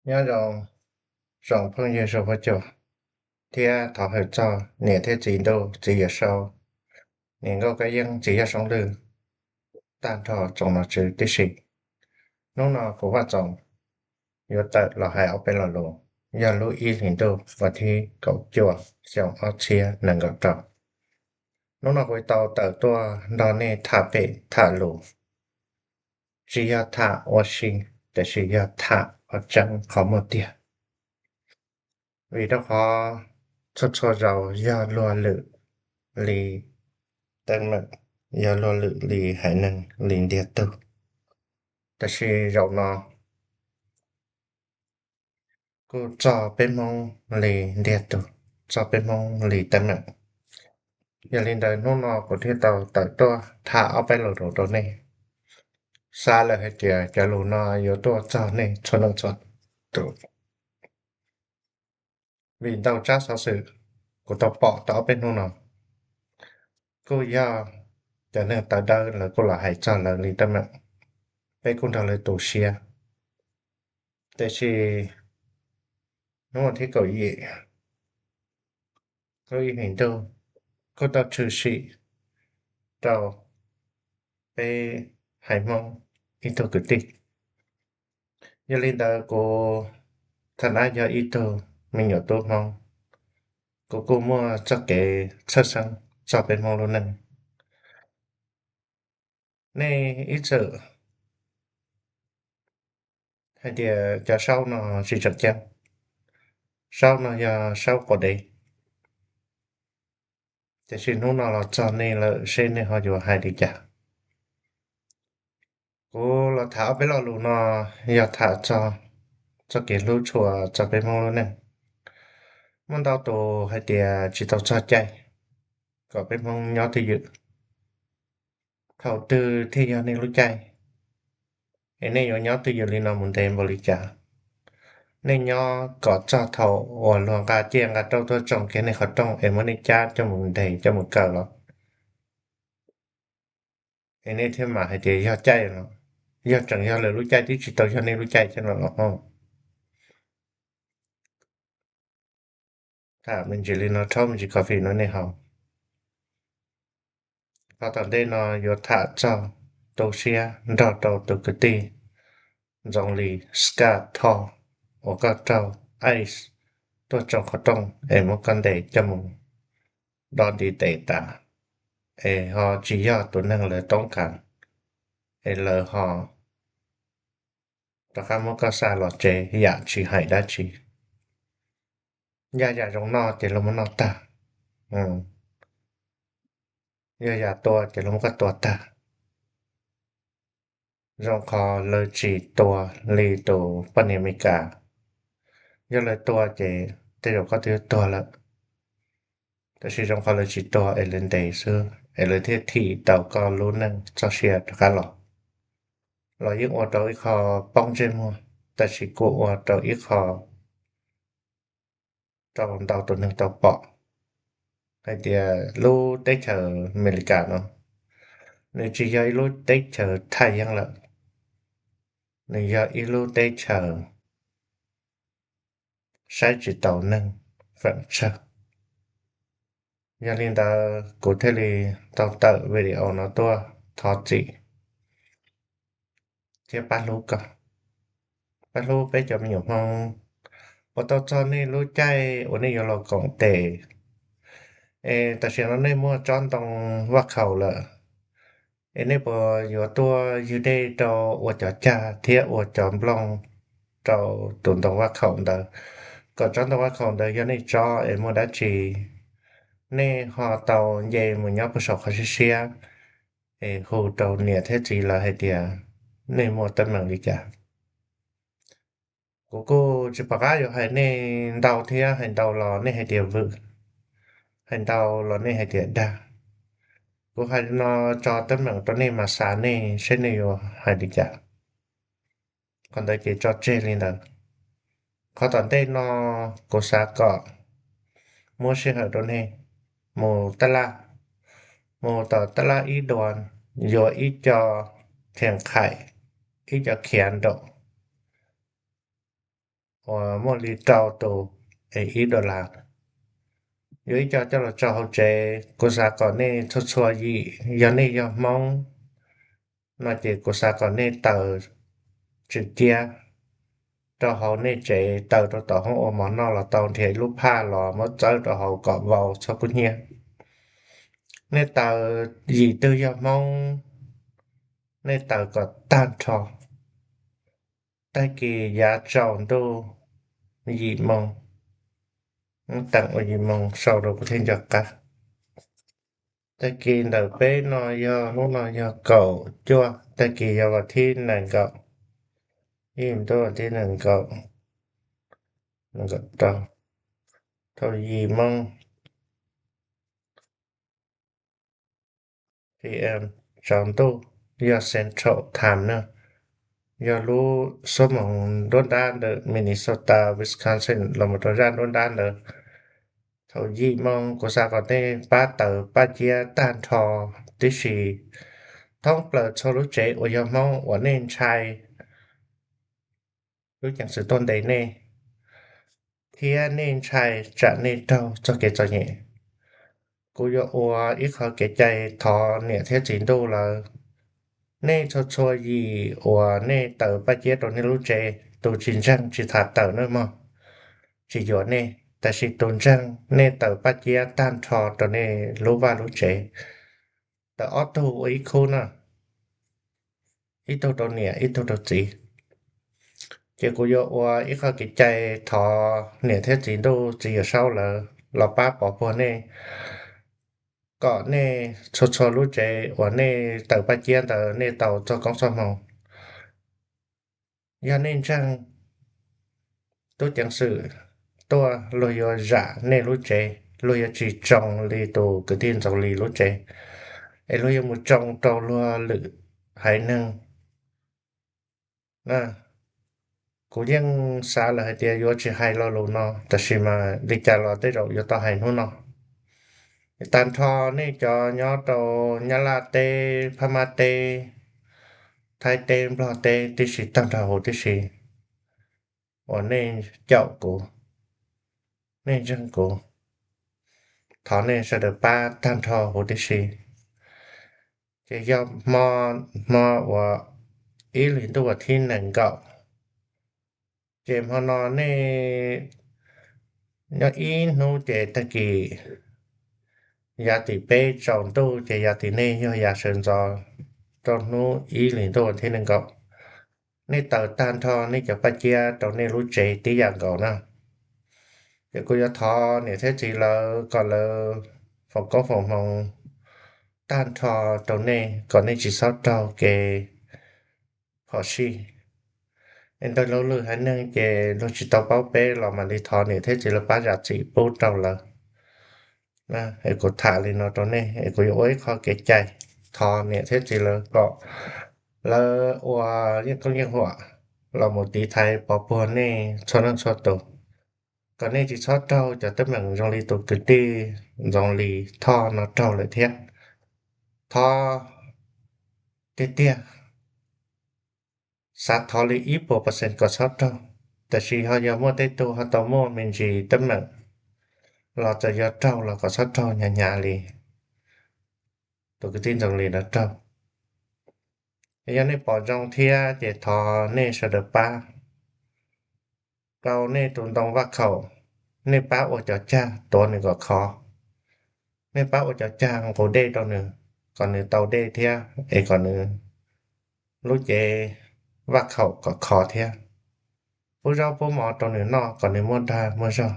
Nyob zoo, zoo phooj ywg suav huab cua, thiab thov hawm txog niam thiab txiv ntuj, txiv Yawm Saub, niam nkauj kab yeeb, txiv Yaj Soob Lwj, tag nrho tsoom nom tswv tib si. Hnub no kuv Vaj Txoov yuav tawm los hais ob peb lo lus, yog lub ib hlis ntuj vas thib kaum cuaj xyoo ob txhiab nees nkaum rau. Hnub no kuv tau tawm tuaj nrog nej tham pem tham lus, tsis yog tham ua si, tiam sis yog tham qhov tseeb qhov muaj tiag. Vim rau qhov txhua txhua zaus yog luag lwm li teeb meem, yog luag lwm li haiv neeg li ntiag tug, tiam sis zaum no kuj txog peb Hmoob li ntiag tug, txog peb Hmoob li teeb meem. Yog li ntawd hnub no kuv thiaj tau tawm tuaj tham ob peb lo lus rau nej, xav lawm hais tias cov lus no yuav tuaj txog nej txhua leej txhua tus. Vim ntau tsab xov xwm kuv tau pom tau ob peb hnub no, kuj yog cov neeg tawv dawb lawv kuj los hais txog lawv li teeb meem, peb kuj nrog lawv tu siab. Tiam sis hnub thib kaum yim, lub ib hlis ntuj, kuj tau tshwm sim rau peb haiv Hmoob ib tug kwv tij. Yog li ntawd kuv thaum na yog ib tug me nyuam tub Hmoob, kuv kuj muaj txoj kev txhawj xeeb txog peb Hmoob lub neej. Nej ib txwm hais tias cov Saub no tsis tseem ceeb, Saub no yog Saub quav dev, tiam sis hnub no los txog nej lawm seb nej ho yuav hais li cas. Kuv los tham ob peb lo lus no yog tham txog txoj kev hlub tshua txog peb Hmoob lub neej. Muaj ntau tus hais tias tsis tau txog caij kom peb Hmoob nyob twj ywm. Thaum twg thiaj yog nej lub caij? Es nej yuav nyob twj ywm li no mus ntev npaum li cas? Nej nyob kom txog thaum uas luag nqa ciaj nqa rauj tuaj tsoo kiag nej qhov rooj es muab nej cab coj mus ntes coj mus kaw los, es nej thiaj mam hais tias yog caij no. Yog tseem yog lwm lub caij twb tsis tau yog nej lub caij thiab no los ho. Tham me ntsis li no, rhaub me ntsis coffee no nej haus. Qhov tom ntej no yuav tham txog tu siab nrog rau tus kwv tij Ntxoov Lis Scott Tho uas koj raug ice tuaj tsoo qhov rooj es muab koj ntes coj mus do ntiv tes tas, es ho tsis yog tus neeg lawv toob kas, es lawv ho rov qab muab koj xa los tsev yam tsis hais dab tsi. Yog yam zoo noj ces luag muab noj tag, yog yam tua ces luag muab koj tua tag. Zoo qhov lawv tsis tua li tus poj niam Amelikas. Yog lawv tua ces tej zaum koj twb tuag lawm. Tab sis zoo qhov lawv tsis tua es lawv ntes xwb es lawv thiaj thim tau koj lub neej txoj sia rov qab los. Los yeej ua rau ib qho poob ntsej muag, tab sis kuj ua rau ib qho rau ntau tus neeg tau pom hais tias lub teb chaws Amelikas no nws tsis yog ib lub teb chaws thaj yeeb lawm, nws yog ib lub teb chaws saib tsis taus neeg feem tsawg. Yog li ntawd kuv thiaj li tau tawm video no tuaj thov txim thiab pab hlub koj, pab hlub peb cov me nyuam Hmoob uas tau txog nej lub caij uas nej yuav los koom tes. Es tam sim no nej muaj tsob ntoo vaj khaum lawm, es nej puas yuav tuaj ywg dej rau ua cov cag thiab ua cov nplooj rau tus ntoo vaj khaum ntawd, kom tsob ntoo vaj khaum ntawd yog nej tsob es muaj dab tsi nej ho tau nce mus nyob puag saum qhov siab siab es hu rau niam thiab txiv lawv hais tias nej muaj teeb meem li cas. Kuv kuj tsis pom qab yuav hais nej ntau thiab, hais ntau los nej hais tias vwm, hais ntau los nej hais tias dag. Kuv hais no tso teeb meem rau nej mas xav nej seb nej yuav hais li cas. Qhov ntawd ces tso tseg li ntawd. Qhov tom ntej no kuv xav kom muab sij hawm rau nej mus taj laj, mus tom taj laj ib dua, yuav ib co thiam qhaim, ib co khiav nraum uas muaj li rau tus es ib dollar. Yuav ib co coj los tso hauv tsev, kuv xav kom nej txhua txhua yim, yog nej yog Hmoob no ces kuv xav kom nej taws tswm ciab rau hauv nej tsev, taws rau tom hoob ua mov noj los tau, nrhiav ib lub phaj los muab txawb rau hauv kom vau txhob kub hnyiab. Nej taws, yim twg yog Hmoob, nej taws kom tag nrho. Tag kis yav tsaus ntuj yim moos, teem ua yim moos sau rau kuv thiaj nco qab. Tag kis ntawm peb no yog hnub no yog kaum cuaj, tag kis yog vas thib nees nkaum, ib ntuj vas thib nees nkaum, nees nkaum rau, thaum yim moos P M tsaus ntuj, yog Central Time na, yog lub xuab moos nruab nrab ntawm Minnesota, Wisconsin los mus rau zaj nruab nrab ntawd. Thaum yim moos kuv xav kom nej pab taws paj ciab tag nrho tib si, thoob plaws txhua lub tsev uas yog Hmoob uas nej ntshai lub ceev xwm tuaj ntes nej, thiab nej ntshai tsam nej raug txoj kev txom nyem. Kuv yuav ua ib qho kev cai thov niam thiab txiv ntuj lawv, nej txhua txhua yim uas nej taws paj ciab rau nej lub tsev, tus tsis ntseeg tsis tham tawm nawb mog, tsis yuav nej, tab sis tus ntseeg nej taws paj ciab tag nrho rau nej lub vaj lub tsev. Tawm ob tug ua ib khub na, ib tug rau niam ib tug rau txiv. Ces kuv yuav ua ib qho kev cai thov niam thiab txiv ntuj txiv Yawm Saub lawv los pab pov puag nej, kom nej txhua txhua lub tsev uas nej taws paj ciab ntawd nej tau txoj koob txoj hmoo. Yog nej ntseeg, tub ceev xwm tuaj luag yuav zam nej lub tsev, luag yuav tsis tsoo li tus kwv tij Ntxoov Lis lub tsev, es luag yuav mus tsoo rau luag lwm haiv neeg. Kuv yeej xav lawm hais tias yuav tsis hais lo lus no, tab sis mas li cas los tej zaum yuav tau hais hnub no. Tag nrho nej cov nyob rau Nyab Laj teb, Phab Mab teb, Thaib teb, Nplog teb tib si, tag nrho huv tib si uas nej caum kuv, nej ntseeg kuv, thov nej sawv daws pab tag nrho huv tib si. Ces yog hmo uas ib hlis ntuj vas thib nees nkaum, ces hmo no nej nyob ib hnub ces tag kis yav tim peb tsaus ntuj ces yav tim nej yog yav sawv ntxov rau hnub ib hlis ntuj vas thib nees nkaum. Nej taws tag nrho nej cov paj ciab rau nej lub tsev tib yam nkaus na. Ces kuv yuav thov niam thiab txiv lawv kom lawv foom koob foom hmoov tag nrho rau nej kom nej tsis txhob raug kev phom sij. Es ntawm luag lwm haiv neeg ces luag tsis tau paub peb los mam li thov niam thiab txiv lawv pab zam txim pub rau lawv. Es kuv tham li no rau nej, es kuv yuav ua ib qho kev cai thov niam thiab txiv lawv kom lawv ua yeej koob yeej huam los mus tiv thaiv pov puag nej txhua leej txhua tus, kom nej tsis txhob raug cov teeb meem zoo li tus kwv tij Ntxoov Lis Thoj no raug lawm thiab. Thov tiag tiag, xav thov li ib puas percent kom txhob raug, tab sis ho yog muaj tej tug ho tau muaj me ntsis teeb meem los txawm yog raug los kom txhob raug hnyav hnyav li tus kwv tij Ntxoov Lis no raug. Yog nej pom zoo thiab ces thov nej sawv daws pab rau nej tus ntoo vaj khaum, nej pab ua cov cag tuav nws kom khov, nej pab ua cov cag nqus dej rau nws, kom nws tau dej thiab es kom nws lub cev vaj khaum kom khov thiab. Pub zaub pub mov rau nws noj kom nws muaj dag muaj zog,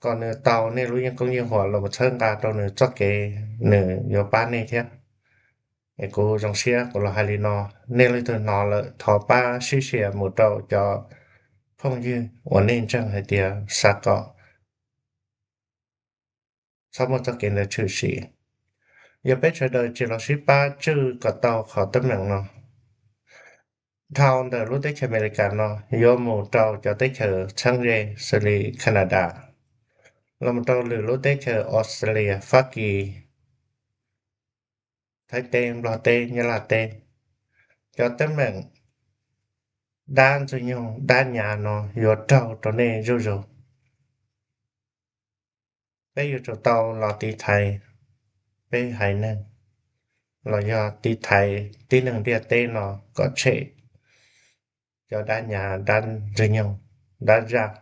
kom nws tau nej lub yeej koob yeej huam los mus txhawb nqa rau nws txoj kev nws yuav pab nej thiab. Es kuv zoo siab kuv los hais li no, nej leej twg hnov lawm thov pab sib share mus rau cov phooj ywg uas nej ntseeg hais tias xav kom txhob muaj txoj kev ntawd tshwm sim. Yog peb sawv daws tsis los sib pab tswj kom tau qhov teeb meem no, dhau ntawm lub teb chaws Amelikas no yuav mus rau cov teb chaws txheeb ze xws li Canada, los mus rau lwm lub teb chaws Australia, Fab Kis, Thaib teb, Nplog teb, Nyab Laj teb, cov teeb meem dab ntxwg nyoog dab nyav no yuav raug rau nej zuj zus. Peb yuav tsum tau los tiv thaiv peb haiv neeg, los yog tiv thaiv tib neeg ntiaj teb no kom tshem cov dab nyav dab ntxwg nyoog dab zaj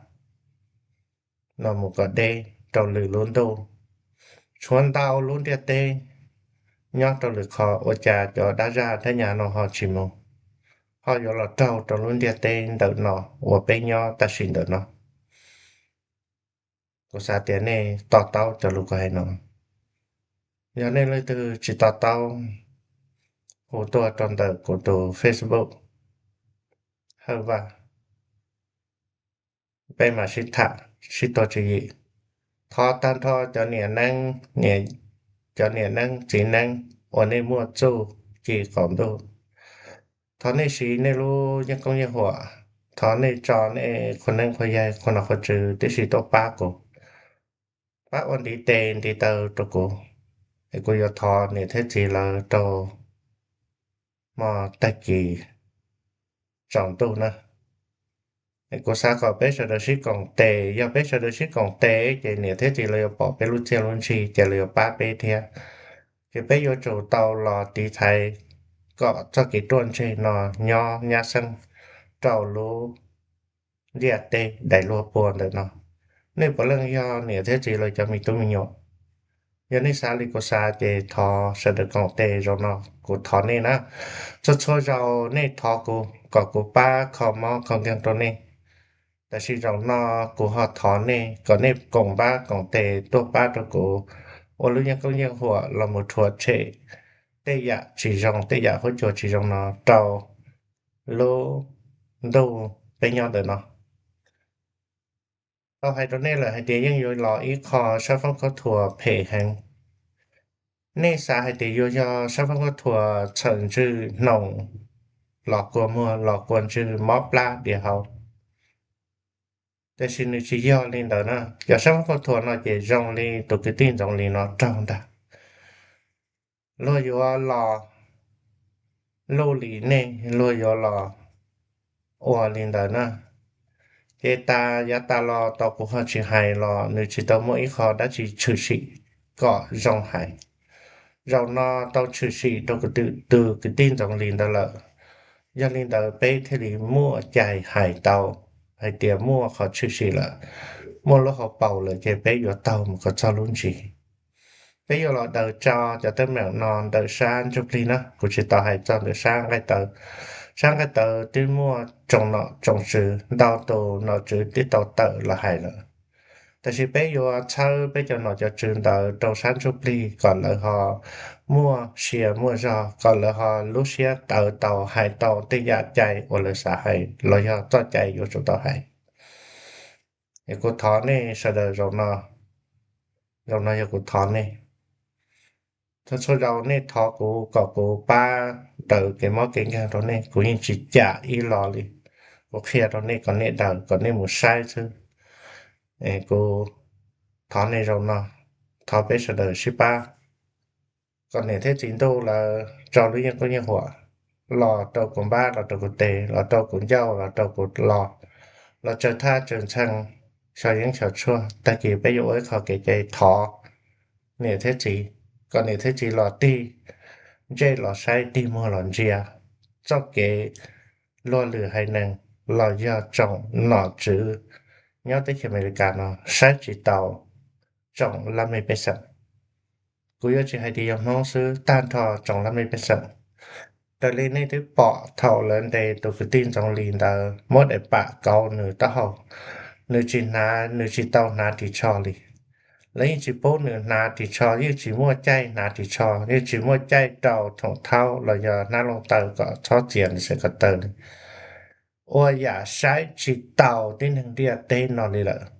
no mus kom deb rau lwm lub ntuj. Tshuav ntau lub ntiaj teb nyob rau lwm qhov ua cas cov dab zaj dab nyav no ho tsis mus, ho yuav los raug rau lub ntiaj teb ntawm no uas peb nyob tam sim ntawm no. Kuv xav tias nej to taub cov lus kuv hais no. Yog nej leej twg tsis to taub, hu tuaj rau ntawm kuv tus Facebook Hawj Vaj, peb mam sib tham sib tuag tswv yim. Thov tag nrho cov niam neeb, cov niam neeb txiv neeb uas nej muaj txuj ci qaum ntuj, thov nej siv nej lub yeeb koob yeeb huam, thov nej tso nej qhua neeb qhua yaig qhua nom qhua tswv tib si tuaj pab kuv, pab ua ntiv tes ntiv taw rau kuv, es kuv yuav thov niam thiab txiv lawv rau hmo tag kis tsaus ntuj na. Kuv xav kom peb sawv daws sib koom tes, yog peb sawv daws sib koom tes ces niam thiab txiv lawv yuav pom peb lub txiaj lub ntsig ces lawv yuav pab peb thiab. Ces peb yuav tsum tau los tiv thaiv kom txoj kev ruaj ntseg no nyob nyab xeeb rau lub ntiaj teb daim luag pua ntawm no. Nej puav leej yog niam thiab txiv lawv cov me tub me nyuam. Yog nej xav li kuv xav ces thov sawv daws koom tes zaum no, kuv thov nej na. Txhua txhua zaus nej thov kuv kom kuv pab kho mob kho nkeeg rau nej, tab sis zaum no kuv ho thov nej kom nej koom npab koom tes tuaj pab rau kuv ua lub yeeb koob yeeb huam los mus rhuav tshem tej yam tsis zoo, tej yam huab cua tsis zoo no rau lub ntuj peb nyob ntawm no. Tau hais rau nej lawm hais tias yeej yuav los ib qho sab foob khaub thuas phem heev. Nej xav hais tias yuav yog sab foob khaub thuas txhawm ntswg hnoos los kua muag los kua ntswg mob plab diav hauv, tiam sis nws tsis yog li ntawd na. Cov sab foob khaub thuas no ces zoo li tus kwv tij Ntxoov Lis no raug ntag. Luag yuav los luj li nej, luag yuav los ua li ntawd na. Ces tas yav tas los tau kuv ho tsis hais los nws tsis tau muaj ib qho dab tsi tshwm sim kom zoo hais. Zaum no tau tshwm sim rau kuv tus kwv tij Ntxoov Lis ntawd lawm, yog li ntawd peb thiaj li muaj cai hais tau hais tias muaj qhov tshwm sim lawm, muaj lub hauv paus lawm ces peb yuav taug mus kom txog lub ntsis. Peb yuav los daws tso cov teeb meem no ntawm sab ntsuj plig na, kuv tsis tau hais txog ntawm sab nqaij tawv. Sab nqaij tawv twb muaj tsoom nom tsoom tswv ntau tus nom tswv twb tau tawm los hais lawm, tab sis peb yuav txhawb peb cov nom cov tswv ntawd rau sab ntsuj plig kom lawv ho muaj sia muaj zog, kom lawv ho lub siab tawv tau hais tau tej yam cai uas lawv xav hais los yog txoj cai yuav tsum tau hais. Es kuv thov nej sawv daws zaum no, zaum no yog kuv thov nej. Txhua txhua zaus nej thov kuv kom kuv pab daws kev mob kev nkeeg rau nej, kuv yeej tsis cam ib los li. Kuv qhia rau nej kom nej daws, kom nej mus saib xwb. Kuv thov nej zaum no, thov peb sawv daws sib pab kom niam thiab txiv ntuj lawv tso lub yeeb koob yeeb huam los rau kuv npab, los rau kuv tes, los rau kuv ncauj, los rau kuv lo, los tsaws thaj tsaws ntxhee, xyov yeeb xyov tshuaj. Tag kis peb yuav ua ib qho kev cai thov niam thiab txiv, kom niam thiab txiv los tig ntsej los saib, tig muag los ntsia txoj kev luag lwm haiv neeg los yog tsoom nom tswv nyob teb chaws Amelikas no saib tsis taus tsoom laj mej pej xeem. Kuv yuav tsis hais tias yog Hmoob xwb, tag nrho tsoom laj mej pej xeem. Raws li nej twb pom thaum lawv ntes tus kwv tij Ntxoov Lis ntawd, muab daim pam kauv nws taub hau, nws tsis hnav, nws tsis tau hnav ris tsho li. Lawv yeej tsis pub nws hnav ris tsho, yeej tsis muaj caij hnav ris tsho, yeej tsis muaj caij rau thoom thaub los yog hnab looj taw kom txhob txias nws sawv kom taw li. Ua yam saib tsis taus tib neeg ntiaj teb no li lawm.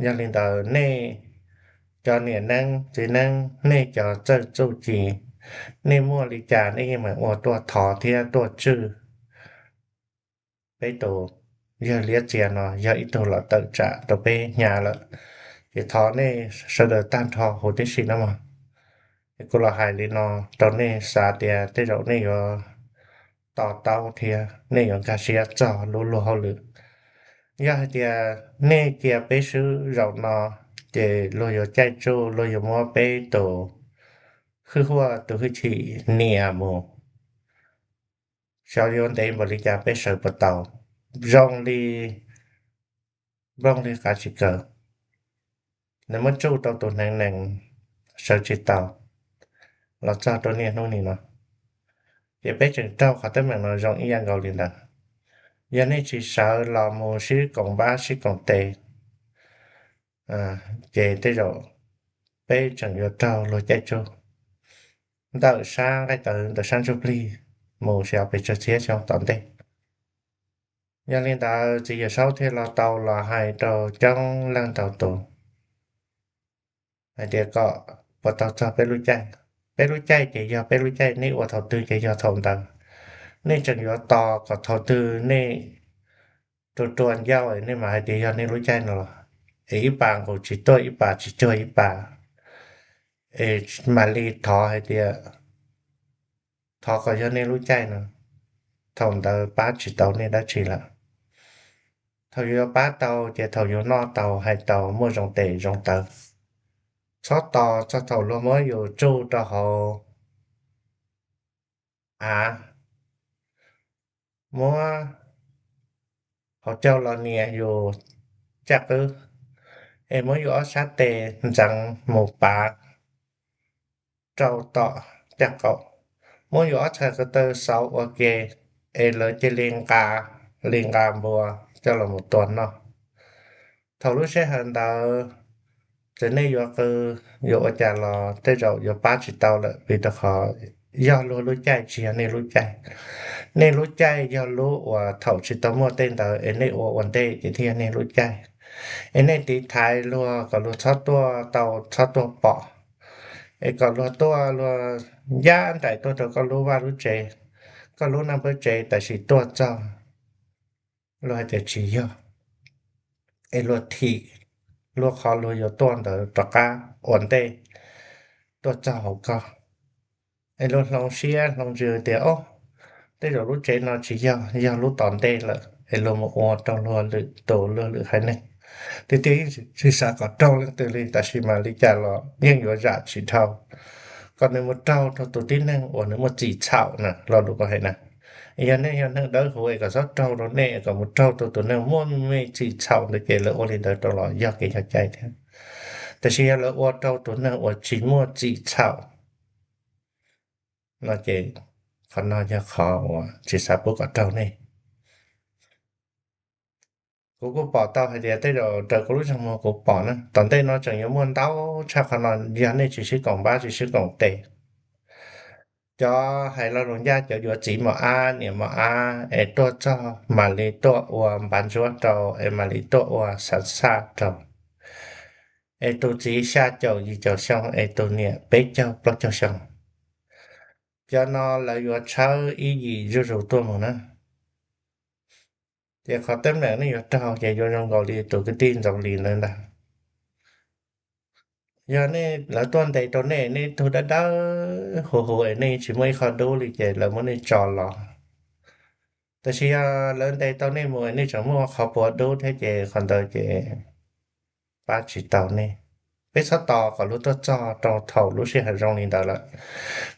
Yog li ntawd nej cov niam neeb txiv neeb, nej cov txawj txuj ci, nej muaj li cas nej yeej meem ua tuaj thov thiab tuaj tswj peb tus yawg liab txias no, yog ib tug los tawm tsam rau peb hnyav lawm. Ces thov nej sawv daws tag nrho huv tib si na mog. Es kuv los hais li no rau nej xav tias tej zaum nej yuav to taub thiab nej yuav nkag siab txog lub luag hauj lwm. Yog hais tias nej cia peb swb zaum no, ces luag yuav caij tsuj, luag yuav muab peb tus hwj huam tus hwj chim nias mus, xyov yuav ntev npaum li cas peb sawv puas tau, zoo li nplooj li qav tsis kaw. Nws muab tsuj rau tus hneev nees sawv tsis tau los txog rau niaj hnub nim no. Ces peb tseem raug qhov teeb meem no zoo ib yam nkaus li ntawd. Yog nej tsis sawv los mus sib koom npab sib koom tes, ces tej zaum peb tseem yuav raug luag caij tsuj ntawm sab nqaij tawv ntawm sab ntsuj plig mus xyov pes tsawg txhiab xyoo tom ntej. Yog li ntawd txiv Yawm Saub thiaj los tau los hais rau coob leej ntau tus hais tias kom puas tau txog peb lub caij. Peb lub caij ces yog peb lub caij, nej ua thaum twg ces yog thaum ntawd. Nej tseem yuav tos kom thaum twg nej rua rua ncauj nej mam hais tias yog nej lub caij no los, es ib pas nqus tsis tuaj ib pas tsis cuag ib pas, es mam li thov hais tias thov kom yog nej lub caij no, thaum ntawd pab tsis tau nej dab tsi lawm. Thaum yuav pab tau ces thaum yus noj tau hais tau muaj zoo tes zoo taw. Txhob tos txog thaum luag muab yus tsuj rau hauv av, muab hauv caug los nias yus caj qwb, es muab yus ob sab tes ntxeev mus pav rau tom caj qaum, muab yus ob txhais ko taw xauv ua ke, es lawv cia li nqa, li nqa npua coj los mus tua noj. Thaum lub sij hawm ntawd, txawm nej yuav qw yuav ua cas los tej zaum yuav pab tsis tau lawm, vim rau qhov yog luag lub caij tsis yog nej lub caij. Nej lub caij yog lub uas thaum tsis tau muaj tej ntawd es nej ua ua ntej ces thiaj yog nej lub caij. Es nej tiv thaiv luag kom luag txhob tuaj tau txhob tuaj pom, es kom luag tuaj luag ncaj nraim tuaj rau koj lub vaj lub tsev, koj lub neej pob tsev, tab sis tuaj txog luag hais tias tsis yog, es luag thim luag qhov luag yuav tuaj ntawd rov qab ua ntej tuaj txog hauv koj. Es luag hloov siab hloov ntsws tias, o, tej zaum lub tsev no tsis yog, yog lub tom ntej lawm, es luag mus ua rau luag lwm tus luag lwm haiv neeg. Tiag tiag yeej tsis xav kom raug leej twg li, tab sis mas li cas los yeej yuav zam tsis dhau kom nws mus raug rau tus tib neeg uas nws muaj txim txhaum na, lo lus kuv hais na. Yog nej yog neeg dawb huv es kom txhob raug rau nej, kom mus raug rau tus neeg muaj me txim txhaum ntawd ces lawv ua li ntawd rau los yog kev yog cai thiab. Tab sis yog lawv ua rau tus neeg uas tsis muaj txim txhaum no ces qhov no yog qhov uas tsis xav pub kom raug nej. Kuv kuj pom tau hais tias tej zaum raws kuv lub zeeg muag kuv pom na, tom ntej no tseem yuav muaj ntau tshaj qhov no, yog nej tsis sib koom npab tsis sib koom tes. Cov hais lo lus ncaj, cov yuav txiv mos ab niam mos ab es tuaj txog mam li tuaj ua npav ntsuab rau, es mam li tuaj ua xav xaj rau, es tus txiv xya caum yim caum xyoo es tus niam peb caug plaub caug xyoo. Cov no lawv yuav tshawb ib yim zuj zus tuaj mus na. Ces qhov teeb meem nej yuav raug ces yuav zoo nkaus li tus kwv tij Ntxoov Lis ntawd ntag. Yog nej, lawv tuaj ntes tau nej, nej tug dawb dawb huv huv es nej tsis muaj ib qho dub li ces lawv muab nej tso los. Tab sis yog lawv ntes tau nej mus es nej tseem muaj qhov puav dub thiab ces qhov ntawd ces pab tsis tau nej. Peb txhob tos kom luag tuaj txog rau thaum lub sij hawm zoo li ntawd lawm.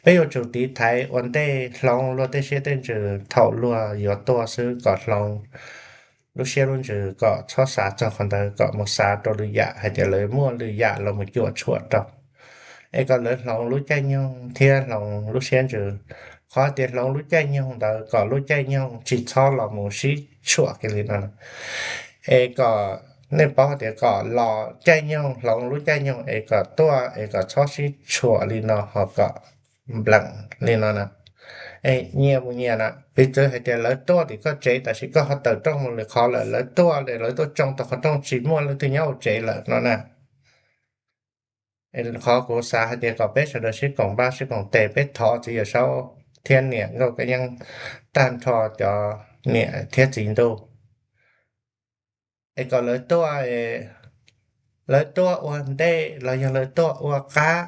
Peb yuav tsum tiv thaiv ua ntej hloov luag tej siab tej ntsws thaum luag yuav tuaj xwb, kom hloov lub siab lub ntsws kom txhob xav txog qhov ntawd, kom mus xav rau lwm yam hais tias lawv muaj lwm yam los mus cuam tshuam rau, es kom lawv hloov lub caij nyoog thiab hloov lub siab ntsws. Qhov tias hloov lub caij nyoog ntawd kom lub caij nyoog tsis txhob los mus sib tshuam kiag li no, es kom nej paub tias kom los caij nyoog, hloov lub caij nyoog es kom tuaj es kom txhob sib tshuam li no ho kom npleem li no na. Es nyias mus nyias na, piv txwv hais tias lawv tuaj tim koj tsev tab sis koj ho tawm rooj mus lwm qhov lawm, lawv tuaj, lawv tuaj tsoo tau qhov rooj tsis muaj leej twg nyob hauv tsev lawm no na. Es qhov kuv xav hais tias kom peb sawv daws sib koom npab sib koom tes, peb thov txiv Yawm Saub thiab niam Nkauj Kab Yeeb tag nrho cov niam thiab txiv ntuj, es kom lawv tuaj, lawv tuaj ua ntej los yog lawv tuaj ua qab,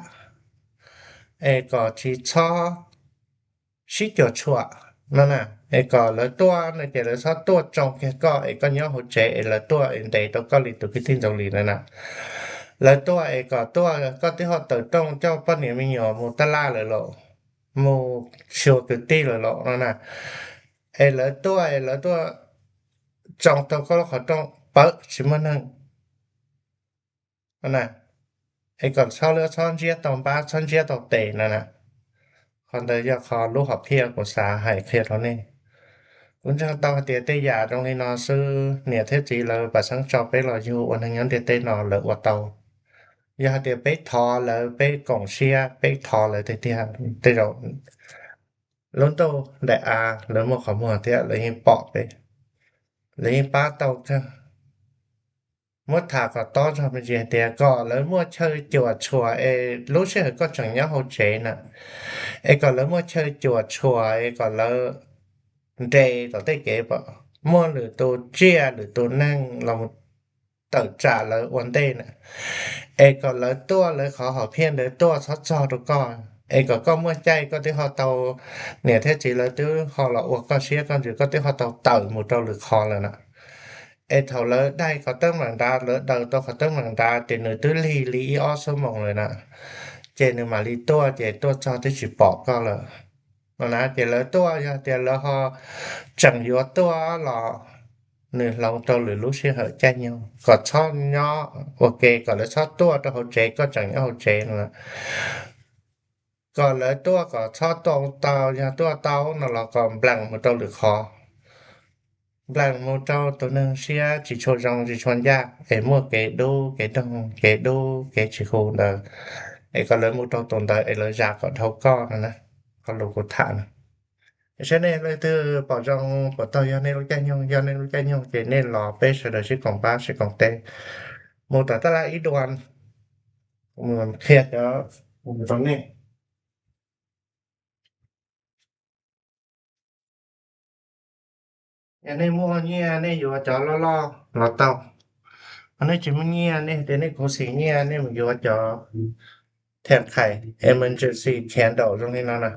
es kom tsis txhob sib cuam tshuam no na. Es kom lawv tuaj no ces lawv txhob tuaj tsoo kiag koj es koj nyob hauv tsev es lawv tuaj es ntes rau koj li tus kwv tij Ntxoov Lis na na. Lawv tuaj es kom tuaj koj twb ho tawm rooj coj poj niam me nyuam mus taj laj lawm los, mus xyuas kwv tij lawm los no na. Es lawv tuaj es lawv tuaj tsoo tau koj lub qhov rooj pawv tsis muaj neeg na. Es kom txhob lawv txhob ntsiab tau npab txhob ntsiab tau tes na na. Qhov ntawd yog qhov lub hom phiaj kuv xav hais qhia rau nej. Kuv ntseeg tau hais tias tej yam zoo li no xwb niam thiab txiv lawv pam xeeb tso peb los yug ua neeg nyob ntiaj teb no lawv ua tau. Yog hais tias peb thov lawv, peb koom siab, peb thov lawv tiag tiag, tej zaum lub ntuj daim av lawv muaj qhov muag thiab lawv yeej pom peb, lawv yeej pab tau kawg. Muab tham kom tob zog me ntsis hais tias kom lawv muaj chaw cuam tshuam es lub sij hawm koj tseem nyob hauv tsev na, es kom lawv muaj chaw cuam tshuam es kom lawv nres tom tej kev pom muaj lwm tus tsiaj lwm tus neeg los tawm tsam lawv ua ntej na. Es kom lawv tuaj lawv qhov hom phiaj ntawd tuaj txhob txog rau koj, es kom koj muaj caij koj twb ho tau, niam thiab txiv lawv twb ho los ua koj siab koj ntsws koj twb ho tau tawm mus rau lwm qhov lawm na. Es thaum lawv dai qhov teeb meem nrad, lawv daws tau qhov teeb meem nrad ces nws twb lig li ib ob xuab moos lawm na, ces nws mam li tuaj ces tuaj txog twb tsis pom koj lawm no na. Ces lawv tuaj yog tias lawv ho tseem yuav tuaj los nws hloov rau lwm lub sij hawm caij nyoog, kom txhob nyob ua ke, kom lawv txhob tuaj rau hauv tsev koj tseem nyob hauv tsev no. Kom lawv tuaj kom txhob tau tau, yog tuaj tau no los kom nplees mus rau lwm qhov, nplees mus rau tus neeg siab tsis tshua zoo tsis tshua ncaj es muaj kev dub kev doog kev dub kev tsis hu ntawd, es kom lawv mus rau tus ntawd es lawv zam kom dhau koj no na. Qhov lus kuv tham no, saib nej leej twg pom zoo puas tau yog nej lub caij nyoog, yog nej lub caij nyoog ces nej los peb sawv daws sib koom pab sib koom teb mus tom taj laj ib dua, qhia cov rau nej. Yog nej muaj nyiaj nej yuav cov loj loj los tau, ho nej tsis muaj nyiaj nej tias nej khuv xim nyiaj nej mus yuav cov thiam qhaim emergency candle zoo li no na.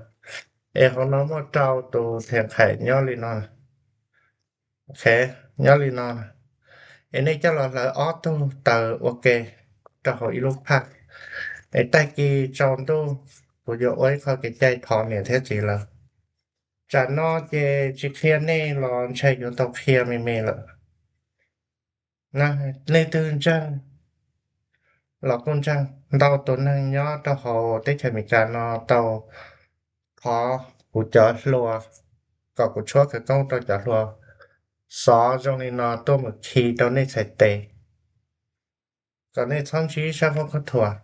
Es hauv no muaj rau tus thiam qhaim nyob li no, nyob li no, es nej coj los hlawv ob tug taws ua ke rau hauv ib lub phaj, es tag kis tsaus ntuj kuv yuav ua ib qho kev cai thov niam thiab txiv lawm. Tsam no ces tsis qhia nej los ntshe yuav tau qhia me me lawm. Nej twg ntseeg los kuj ntseeg, ntau tus neeg nyob rau hauv teb chaws Amelikas no tau thov kuv cov hlua kom kuv tshuab khawv koob rau cov hlua xov zoo li no tuaj mus khi rau nej txhais tes, kom nej txhob ntsib sab foob khaub thuas.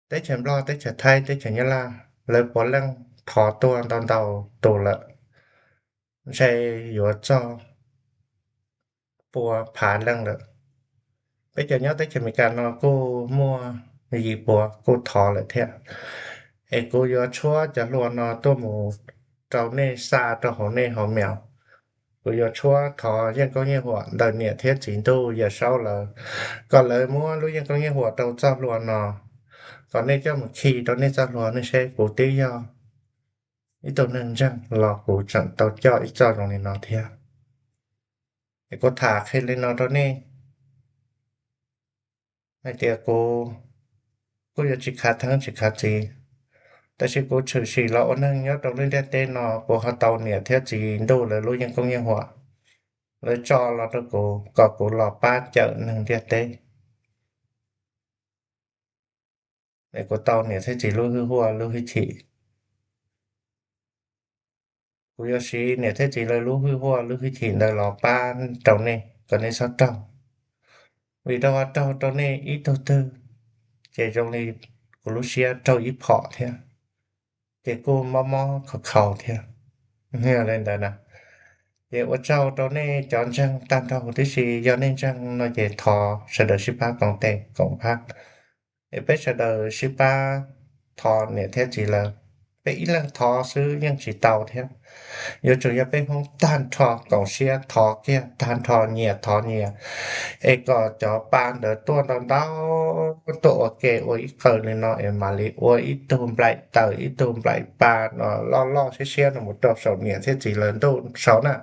Teb chaws Nplog, teb chaws Thaib, teb chaws Nyab Laj, lawv puav leej thov tuaj ntau ntau tus lawm, ntshe yuav txog pua phav leej lawm. Peb cov nyob teb chaws Amelikas no kuj muaj yim puas kuj thov lawm thiab. Es kuv yuav tshuab cov hlua no tuaj mus rau nej xa rau hauv nej hauv mail. Kuv yuav tshuab thov yeej koob yeej huam ntawm niam thiab txiv ntuj Yawm Saub lawv, kom lawv muab lub yeej koob yeej huam rau txoj hlua no, kom nej coj mus khi rau nej txoj hlua nej seb kuv twb yog ib tug neeg ntseeg los kuv tseem tau coj ib txoj zoo li no thiab. Es kuv tham qhia li no rau nej hais tias kuv kuj yuav tsis khav theeb tsis khav txiv, tab sis kuv tshwm sim los ua neeg nyob rau lub ntiaj teb no kuv ho tau niam thiab txiv ntuj lawv lub yeej koob yeej huam, lawv tso los rau kuv kom kuv los pab cawm neeg ntiaj teb. Es kuv tau niam thiab txiv lub hwj huaj lub hwj chim. Kuv yuav siv niam thiab txiv lawv lub hwj huaj lub hwj chim ntawd los pab rau nej kom nej txhob raug. Vim rau qhov raug rau nej ib tug twg, ces zoo li kuv lub siab raug ib phom thiab, ces kuj mob mob khaus khaus thiab. Li ntawd na, ces ua tsaug rau nej cov ntseeg tag nrho huv tib si, yog nej ntseeg no ces thov sawv daws sib pab koom tes koom phab, es peb sawv daws sib pab thov niam thiab txiv lawv. peb ib leeg thov xwb yeej tsis tau thiab. Yuav tsum yog peb Hmoob tag nrho koom siab thov kiag tag nrho, nyias thov nyias, es kom cov pa ntawd tuaj ntau ntau, tuaj ua ke ua ib qawm li no es mam li ua ib tug nplaim taws ib tug nplaim pa no loj loj siab siab no mus rau saum niam thiab txiv lawv ntuj saud na.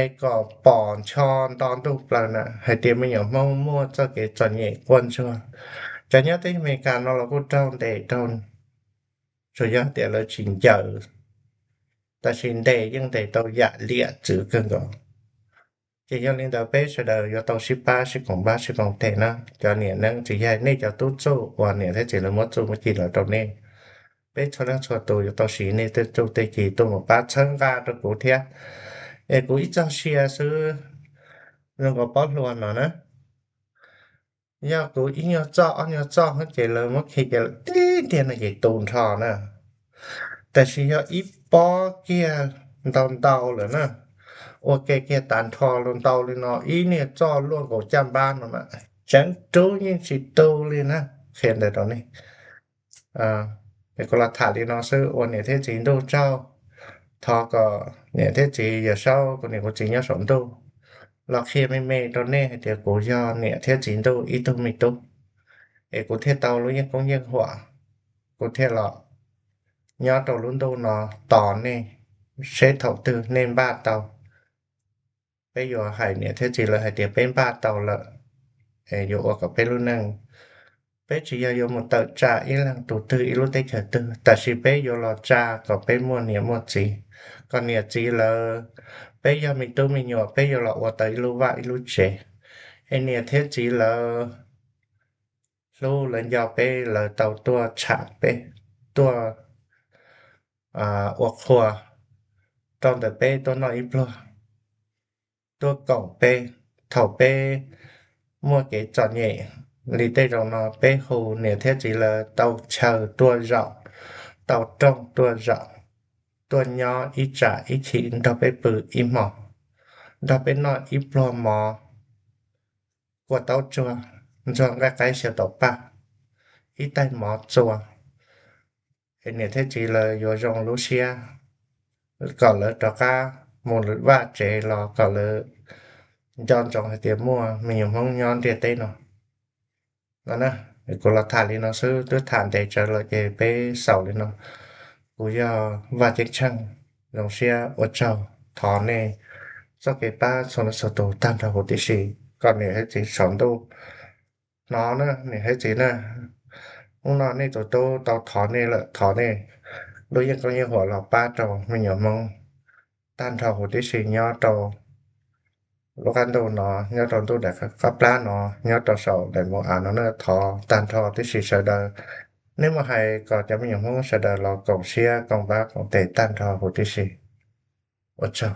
Es kom pom ncho nto ntuj plaws na hais tias me nyuam Hmoob muaj txoj kev txom nyem quaj ntsuag. Cov nyob teb Amelikas no los kuj raug ntes raug, tsuas yog tias lawv tsis ncaws, tab sis ntes yeej ntes tau yam liam txwv kawg nkaus. Ces yog li ntawd peb sawv daws yuav tau sib pab sib koom pab sib koom tes na cov niam neeb txiv yaig, nej cov tub txuj uas niam thiab txiv lawv muab txuj muab ci los rau nej. Peb txhua leej txhua tus yuav tau siv nej tej txuj tej ci tuaj mus pab txhawb nqa rau kuv thiab. Es kuv ib txoj sia xwb, zoo nkaus pob hluas no na, yog kuv ib nyuag txoj ob nyuag txoj ces lawv muab khi ces tib tiag no ces tu nrho na. Tab sis yog ib pob kiag ntau ntau lawm na, ua ke kiag tas nrho los ntau li no ib niag txoj luaj nkaus caj npab no mas tseev rub yeej tsis tu li na. Qhia ntawd rau nej, kuv los tham li no xwb ua niam thiab txiv ntuj tsaug. Thov kom niam thiab txiv Yawm Saub kuv niam kuv txiv nyob saum ntuj los qhia me me rau nej hais tias kuv yog niam thiab txiv ntuj ib tug me tub, es kuv thiaj tau lub yeej koob yeej huam, kuv thiaj los nyob rau lub ntuj no tos nej, seb thaum twg nej npaj tau, peb yuav hais niam thiab txiv lawv hais tias peb npaj tau lawm, es yuav ua kom peb lub neej, peb tsis yog yuav mus tawm tsam ib leeg tus twg ib lub teb chaws twg, tab sis peb yuav los tsa kom peb muaj niam muaj txiv, kom niam txiv lawv, peb yog me tub me nyuam peb yuav los ua tau ib lub vaj ib lub tsev, es niam thiab txiv lawv hlub lawv nco peb, lawv tau tuaj tsham peb, tuaj ua qhua rau ntawm peb tuaj noj ib pluag, tuaj koom peb thaum peb muaj kev txom nyem li tej zaum no, peb hu niam thiab txiv lawv tau chaw tuaj zaum, tau rooj tuaj zaum, tuaj nyob ib tsam ib chim nrog peb pw ib hmos, nrog peb noj ib pluag mov, kua taub tsuag, ntxuag nqaij qaib xyaw taum paj, ib tais mov txua, es niam thiab txiv lawv yuav zoo lub siab, kom lawv rov qab mus vaj tsev los kom lawv nco ntsoov hais tias muaj me nyuam Hmoob nyob ntiaj teb no no. Kuv los tham li no xwb, twb tham ntev tsawv lawm ces peb xaus li no. Kuv yog Vaj Ceeb Tsheej, zoo siab ua tsaug, thov nej txoj kev pab txhua leej txhua tus tag nrho huv tib si, kom niam thiab txiv saum ntuj hnov na niam thiab txiv na. Hnub no nej tus tub tau thov nej lawm, thov nej lub yeej koob yeej huam los pab rau me nyuam Hmoob tag nrho huv tib si nyob rau lub qab ntuj no, nyob rau ntuj daim qab plab no, nyob rau saum daim mus av no na, thov tag nrho tib si sawv daws. Nej mus hais kom cov me nyuam Hmoob sawv daws los koom siab koom pab koom tes tag nrho huv tib si. Ua tsaug.